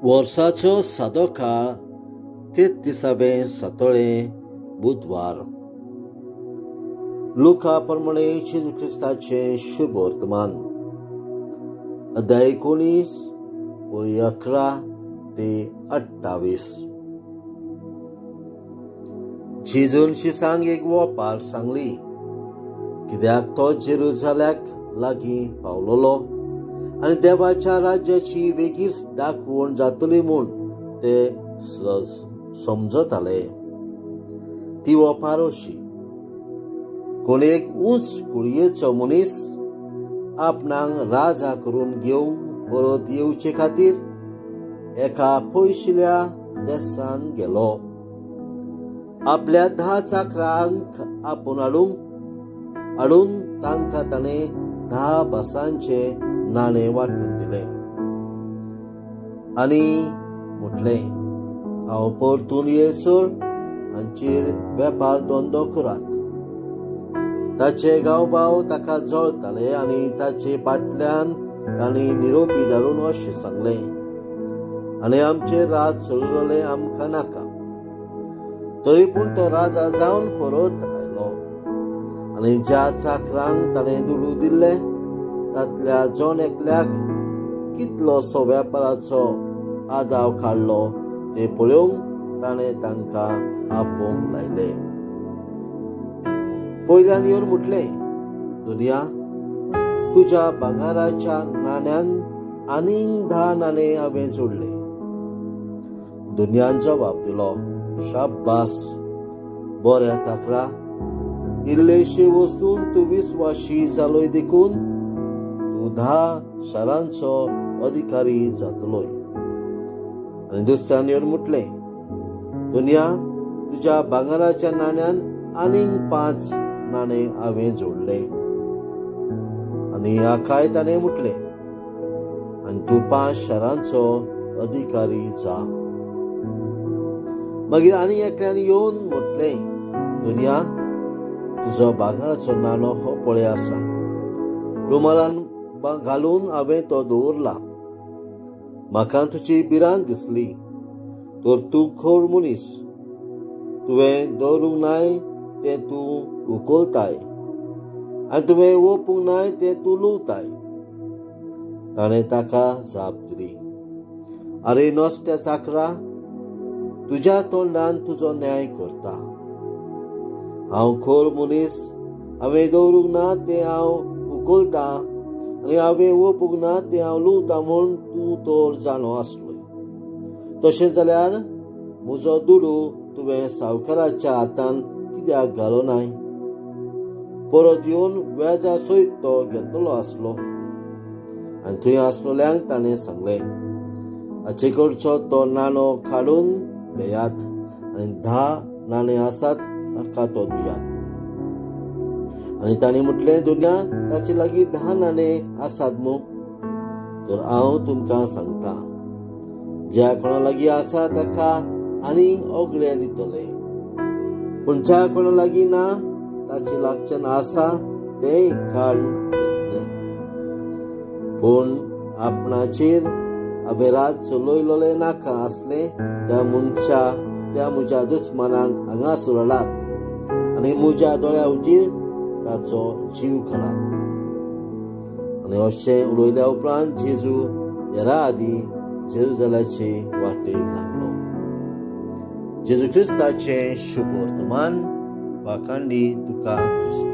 वर्साचो सादो काळ 33वें सातोळें बुधवार. लुका प्रमाणे जेजू क्रिस्ताचें शुभ वर्तमान, अध्याय 19 ओळी 11 ते 28. जेजून शिसांक एक वोपार सांगली, कित्याक तो जेरुजाल्याक लागीं पावलोलो आनी देवाच्या राज्याची वेगीच दाखवण जातली म्हूण ते समजताले. ती वोपार अशी, कोण एक उंच कुळयेचो मनीस आपणाक राजा करून घेवंक परत येवचे खातीर एका पयशिल्या देसान गेलो. आपल्या 10 चाकरांक आपोवन हाडून तांकां ताणें 10 भासांचे नाणें वांटून दिलें आनी म्हटलें, हांव परतून येसर हांचेर वेपार धंदो करात. ताचे गांवभाव ताका जळताले आनी ताचे फाटल्यान तांणी निरोपी धाडून अशें सांगलें, आनी आमचेर राज चलयलें आमकां नाका. तरी पूण तो राजा जावन परत आयलो आनी ज्या चाकरांक ताणें दुडू दिल्ले तांतल्या जण एकल्याक कितलोसो वेपाराचो आदाव काडलो ते पळोवंक ताणें तांकां आपोवंक लायले. पयल्यान येवन म्हटलें, दुनिया, तुज्या भांगाराच्या नाण्यांक आनीक 10 नाणे हांवें जोडले. दुनियान जबाब दिलो, शाब्बास, बऱ्या चाकरा, इल्लेशे वस्तून तूं विस्वाशी जालोय देखून तूं 10 शारांचो अधिकारी जातलोय. आनी दुसऱ्यान येवन म्हटलें, दुनिया, तुज्या भांगाराच्या नाण्यान आनीक 5 नाणे हांवें जोडले. आनी हाकाय ताणें म्हटलें, आनी तूं 5 शारांचो अधिकारी जा. मागीर आनी एकल्यान येवन म्हटलें, दुनिया, तुजो भांगाराचो नाणो हो पळय आसा, रुमालान घालून हांवें तो दवरला. म्हाका तुजी भिरांत दिसली, तर तूं खोर मनीस, तुवें दवरूंक नाय तें तूं उखलताय आनी तुवें ओपूंक नाय तें तूं लुवताय. ताणें ताका जाप दिली, आरे नश्ट्या चाकरा, तुज्या तोंडान तुजो न्याय करता. हांव खोर मनीस, हांवें दवरूंक ना तें हांव उखलतां आनी हांवें ओपूंक ना तें हांव लुवतां म्हूण तूं तर जाणो आसलोय. तशें जाल्यार म्हजो दुडू तुवें सावकाराच्या हातान कित्याक घालो नाय? परत येवन व्याजा सयत तो घेतलो आसलो. आनी थंय आसलोल्यांक ताणें सांगलें, हाचे कडचो तो नाणो काडून घेयात आनी 10 नाणे आसात ताका तो दियात. आनी ताणें म्हटलें, दुनिया, ताचे लागीं 10 नाणे आसात मू, तर हांव तुमकां सांगता, ज्या कोणा लागीं आसा ताका आनीक ओगळें दितले, पूण ज्या कोणा लागीं ना ताचे लागच्यान आसा तें काडून घेतले. पूण आपणाचेर हांवें राज चलयलोलें नाका आसलें त्या मनशा त्या म्हज्या दुस्मानाक हांगा रडात आनी म्हज्या दोळ्या हुजीर ताचो जीव काडात. आनी अशें उलयल्या उपरांत जेजू हेरा आदीं जेरुजाल्याचे वाटेक लागलो. जेजू क्रिस्ताचें शुभ वर्तमान. वाखांडी तुका क्रिस्ता.